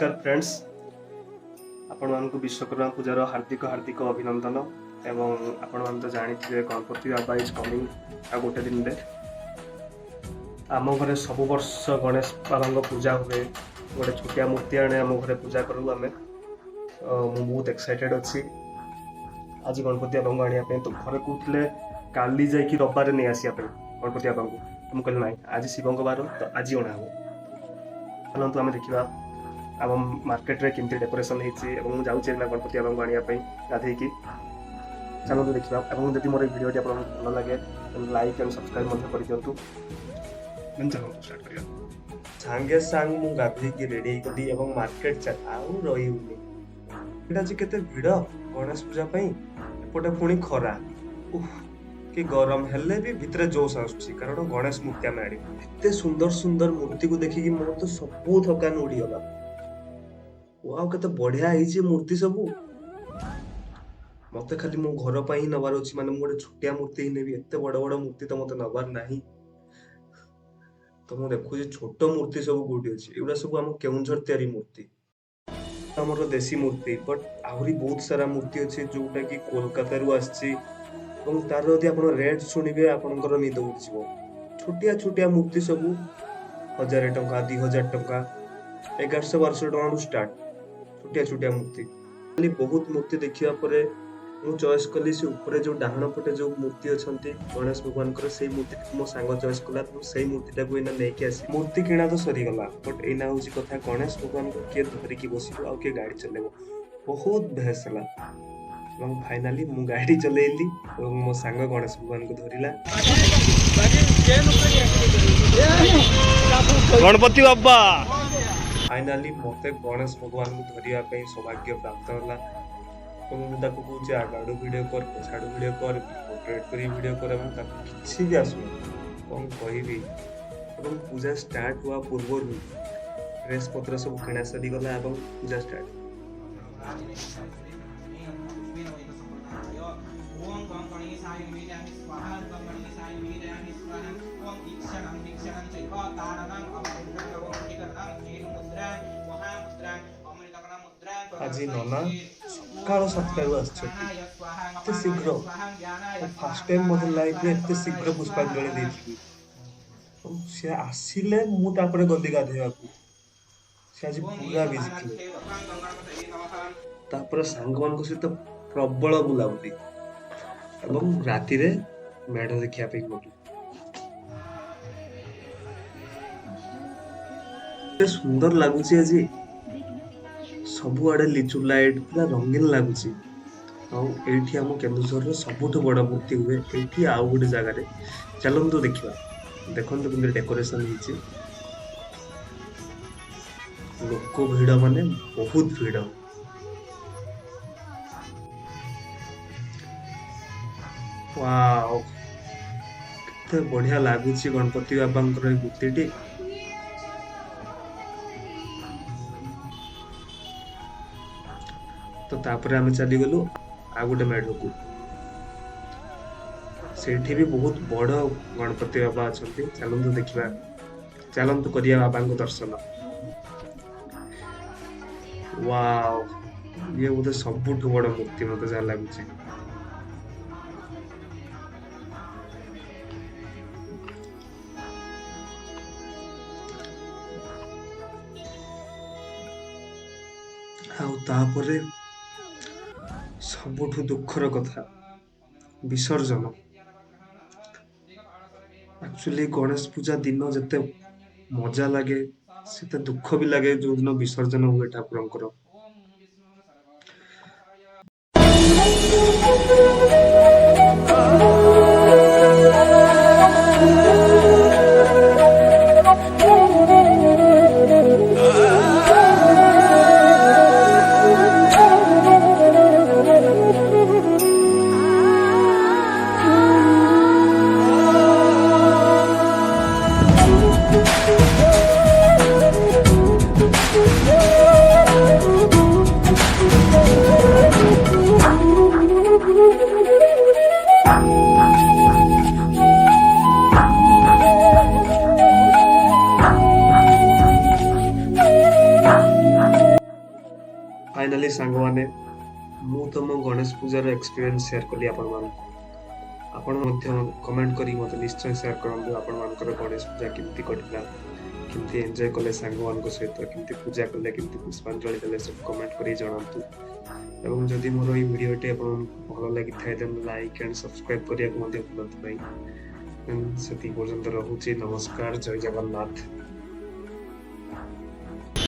ନମସ୍କାର ଫ୍ରେଣ୍ଡସ୍, ଆପଣମାନଙ୍କୁ ବିଶ୍ୱକର୍ମା ପୂଜାର ହାର୍ଦ୍ଦିକ ହାର୍ଦ୍ଦିକ ଅଭିନନ୍ଦନ। ଏବଂ ଆପଣମାନେ ତ ଜାଣିଥିବେ, ଗଣପତି ବାବା is coming ଆଉ ଗୋଟେ ଦିନରେ। ଆମ ଘରେ ସବୁ ବର୍ଷ ଗଣେଶ ବାବାଙ୍କ ପୂଜା ହୁଏ। ଗୋଟେ ଛୋଟିଆ ମୂର୍ତ୍ତି ଆଣେ, ଆମ ଘରେ ପୂଜା କରୁ ଆମେ। ତ ମୁଁ ବହୁତ ଏକ୍ସାଇଟେଡ୍ ଅଛି ଆଜି ଗଣପତି ବାବାଙ୍କୁ ଆଣିବା ପାଇଁ। ତ ଘରେ କହୁଥିଲେ କାଲି ଯାଇକି ରବିବାରେ ନେଇ ଆସିବା ପାଇଁ ଗଣପତି ବାବାଙ୍କୁ। ମୁଁ କହିଲି ନାଇଁ, ଆଜି ଶିବଙ୍କ ବାର, ତ ଆଜି ଅଣା ହବ। ଚାଲନ୍ତୁ, ଆମେ ଦେଖିବା ଆମ ମାର୍କେଟରେ କେମିତି ଡେକୋରେସନ୍ ହେଇଛି ଏବଂ ମୁଁ ଯାଉଛି ଏଇନା ଗଣପତି ବାବାଙ୍କୁ ଆଣିବା ପାଇଁ ଗାଧେଇକି। ଚାଲନ୍ତୁ ଦେଖିବା। ଏବଂ ଯଦି ମୋର ଏଇ ଭିଡ଼ିଓଟି ଆପଣଙ୍କୁ ଭଲ ଲାଗେ, ଲାଇକ୍ ଆଣ୍ଡ ସବସ୍କ୍ରାଇବ୍ ମଧ୍ୟ କରିଦିଅନ୍ତୁ। ଦେନ୍ ଚାଲନ୍ତୁ ଷ୍ଟାର୍ଟ କରିବା। ସାଙ୍ଗେ ସାଙ୍ଗ ମୁଁ ଗାଧେଇକି ରେଡି ହେଇଗଲି ଏବଂ ମାର୍କେଟ ଚାଲ, ଆଉ ରହିହଉନି। ଏଇଟା ଆଜି କେତେ ଭିଡ଼ ଗଣେଶ ପୂଜା ପାଇଁ। ଏପଟେ ପୁଣି ଖରା, ଉଫ୍ କି ଗରମ। ହେଲେ ବି ଭିତରେ ଜୋଶ ଆସୁଛି, କାରଣ ଗଣେଶ ମୂର୍ତ୍ତି ଆମେ ଆଣିବୁ। ଏତେ ସୁନ୍ଦର ସୁନ୍ଦର ମୂର୍ତ୍ତିକୁ ଦେଖିକି ମୋର ତ ସବୁ ଥକାନ ଉଡ଼ିଗଲା। ୱାଓ, କେତେ ବଢିଆ ହେଇଛି ମୂର୍ତ୍ତି ସବୁ। ମତେ ଖାଲି ମୋ ଘର ପାଇଁ ହିଁ ନବାର ଅଛି, ମାନେ ମୁଁ ଗୋଟେ ଛୋଟିଆ ମୂର୍ତ୍ତି ହିଁ ନେବି। ଏତେ ବଡ ବଡ ମୂର୍ତ୍ତି ତ ମତେ ନବାର ନାହିଁ। ତ ମୁଁ ଦେଖୁଛି ଛୋଟ ମୂର୍ତ୍ତି ସବୁ କୋଉଠି ଅଛି। ଏଗୁଡ଼ା ସବୁ ଆମ କେଉଁଝର ତିଆରି ମୂର୍ତ୍ତି, ଆମର ଦେଶୀ ମୂର୍ତ୍ତି। ବଟ୍ ଆହୁରି ବହୁତ ସାରା ମୂର୍ତ୍ତି ଅଛି ଯୋଉଟା କି କୋଲକାତାରୁ ଆସିଛି ଏବଂ ତାର ଯଦି ଆପଣ ରେଟ୍ ଶୁଣିବେ, ଆପଣଙ୍କର ନିଦ ଉଡ଼ିଯିବ। ଛୋଟିଆ ଛୋଟିଆ ମୂର୍ତ୍ତି ସବୁ 1000 ଟଙ୍କା, 2000 ଟଙ୍କା, 1100 1200 ଟଙ୍କାରୁ ଷ୍ଟାର୍ଟ ଛୋଟିଆ ଛୋଟିଆ ମୂର୍ତ୍ତି। ଖାଲି ବହୁତ ମୂର୍ତ୍ତି ଦେଖିବା ପରେ ମୁଁ ଚଏସ୍ କଲି ସେ ଉପରେ ଯୋଉ ଡାହାଣ ପଟେ ଯୋଉ ମୂର୍ତ୍ତି ଅଛନ୍ତି ଗଣେଶ ଭଗବାନଙ୍କର, ସେଇ ମୂର୍ତ୍ତିଟିକୁ ମୋ ସାଙ୍ଗ ଚଏସ୍ କଲା। ତ ମୁଁ ସେଇ ମୂର୍ତ୍ତିଟାକୁ ଏଇନା ନେଇକି ଆସିବି। ମୂର୍ତ୍ତି କିଣା ତ ସରିଗଲା, ବଟ୍ ଏଇନା ହଉଛି କଥା ଗଣେଶ ଭଗବାନଙ୍କୁ କିଏ ଧରିକି ବସିବ ଆଉ କିଏ ଗାଡ଼ି ଚଲେଇବ। ବହୁତ ବହେସ ହେଲା ଏବଂ ଫାଇନାଲି ମୁଁ ଗାଡ଼ି ଚଲେଇଲି ଏବଂ ମୋ ସାଙ୍ଗ ଗଣେଶ ଭଗବାନଙ୍କୁ ଧରିଲା। ଗଣପତି ବାବା! ଫାଇନାଲି ମତେ ଗଣେଶ ଭଗବାନଙ୍କୁ ଧରିବା ପାଇଁ ସୌଭାଗ୍ୟ ପ୍ରାପ୍ତ ହେଲା ଏବଂ ମୁଁ ତାକୁ କହୁଛି ଆଗାଡୁ ଭିଡ଼ିଓ କର, ପଛାଡୁ ଭିଡ଼ିଓ କର, ପୋର୍ଟ୍ରେଟ୍ କରି ଭିଡ଼ିଓ କର ଏବଂ ତାକୁ କିଛି ବି ଆସୁନି, କ'ଣ କହିବି। ଏବଂ ପୂଜା ଷ୍ଟାର୍ଟ ହେବା ପୂର୍ବରୁ ଡ୍ରେସ୍ ପତ୍ର ସବୁ କିଣା ସରିଗଲା ଏବଂ ପୂଜା ଷ୍ଟାର୍ଟ। ॐ गं गणेशाय निवेदयामि स्वाहा। गं गणेशाय निवेदयामि स्वाहा। ॐ ईक्षणं वीक्षणं चैव तारणम् अवरुद्धं हेतुमुद्रां महामुद्रां अमृतकणमुद्रां। ଆଜି ନନା ସକାଳ 7ଟାରୁ ଆସିଛନ୍ତି। ଏତେ ଶୀଘ୍ର ମୁଁ ଫାର୍ଷ୍ଟ ଟାଇମ୍ ମୋତେ ଲାଇଫରେ ଏତେ ଶୀଘ୍ର ପୁଷ୍ପାଞ୍ଜଳି ଦେଇଥିଲି। ଏବଂ ସେ ଆସିଲେ, ମୁଁ ତାପରେ ଗଲି ଗାଧେଇବାକୁ। ସେ ଆଜି ପୁରା ବିଜି ଥିଲେ। ତାପରେ ସାଙ୍ଗମାନଙ୍କ ସହିତ ପ୍ରବଳ ବୁଲାବୁଲି ଏବଂ ରାତିରେ ମେଢ ଦେଖିବା ପାଇଁ ଗଲୁ। ଏତେ ସୁନ୍ଦର ଲାଗୁଛି ଆଜି, ସବୁଆଡେ ଲିଚୁ ଲାଇଟ୍, ପୁରା ରଙ୍ଗୀନ ଲାଗୁଛି। ଆଉ ଏଇଠି ଆମ କେନ୍ଦୁଝରର ସବୁଠୁ ବଡ ମୂର୍ତ୍ତି ହୁଏ ଏଇଠି ଆଉ ଗୋଟେ ଜାଗାରେ। ଚାଲନ୍ତୁ ଦେଖିବା। ଦେଖନ୍ତୁ କେମିତି ଡେକୋରେସନ ହେଇଛି। ଲୋକ ଭିଡ, ମାନେ ବହୁତ ଭିଡ। ୱାଓ, କେତେ ବଢିଆ ଲାଗୁଛି ଗଣପତି ବାବାଙ୍କର ଏଇ ମୂର୍ତ୍ତିଟି। ତ ତାପରେ ଆମେ ଚାଲିଗଲୁ ଆଉ ଗୋଟେ ମେଢକୁ। ସେଇଠି ବି ବହୁତ ବଡ ଗଣପତି ବାବା ଅଛନ୍ତି। ଚାଲନ୍ତୁ ଦେଖିବା, ଚାଲନ୍ତୁ କରିବା ବାବାଙ୍କ ଦର୍ଶନ। ୱାଓ, ଇଏ ବୋଧେ ସବୁଠୁ ବଡ ମୂର୍ତ୍ତି ମତେ ଯାହା ଲାଗୁଛି। ଆଉ ତାପରେ ସବୁଠୁ ଦୁଃଖର କଥା, ବିସର୍ଜନ। ଆକ୍ଚୁଆଲି ଗଣେଶ ପୂଜା ଦିନ ଯେତେ ମଜା ଲାଗେ, ସେତେ ଦୁଃଖ ବି ଲାଗେ ଯୋଉଦିନ ବିସର୍ଜନ ହୁଏ ଠାକୁରଙ୍କର। ଫାଇନାଲି ସାଙ୍ଗମାନେ, ମୁଁ ତ ମୋ ଗଣେଶ ପୂଜାର ଏକ୍ସପିରିଏନ୍ସ ସେୟାର କଲି ଆପଣମାନଙ୍କୁ। ଆପଣ ମଧ୍ୟ କମେଣ୍ଟ କରି ମୋତେ ନିଶ୍ଚୟ ସେୟାର କରନ୍ତୁ, ଆପଣମାନଙ୍କର ଗଣେଶ ପୂଜା କେମିତି କଟିଲା, କେମିତି ଏନ୍ଜୟ କଲେ ସାଙ୍ଗମାନଙ୍କ ସହିତ, କେମିତି ପୂଜା କଲେ, କେମିତି ପୁଷ୍ପାଞ୍ଜଳି ଦେଲେ, ସବୁ କମେଣ୍ଟ କରି ଜଣାନ୍ତୁ। ଏବଂ ଯଦି ମୋର ଏଇ ଭିଡ଼ିଓଟି ଆପଣଙ୍କୁ ଭଲ ଲାଗିଥାଏ, ଦେନ୍ ଲାଇକ୍ ଆଣ୍ଡ ସବସ୍କ୍ରାଇବ୍ କରିବାକୁ ମଧ୍ୟ ଭୁଲନ୍ତୁ ନାହିଁ। ସେତିକି ପର୍ଯ୍ୟନ୍ତ ରହୁଛି। ନମସ୍କାର, ଜୟ ଜଗନ୍ନାଥ।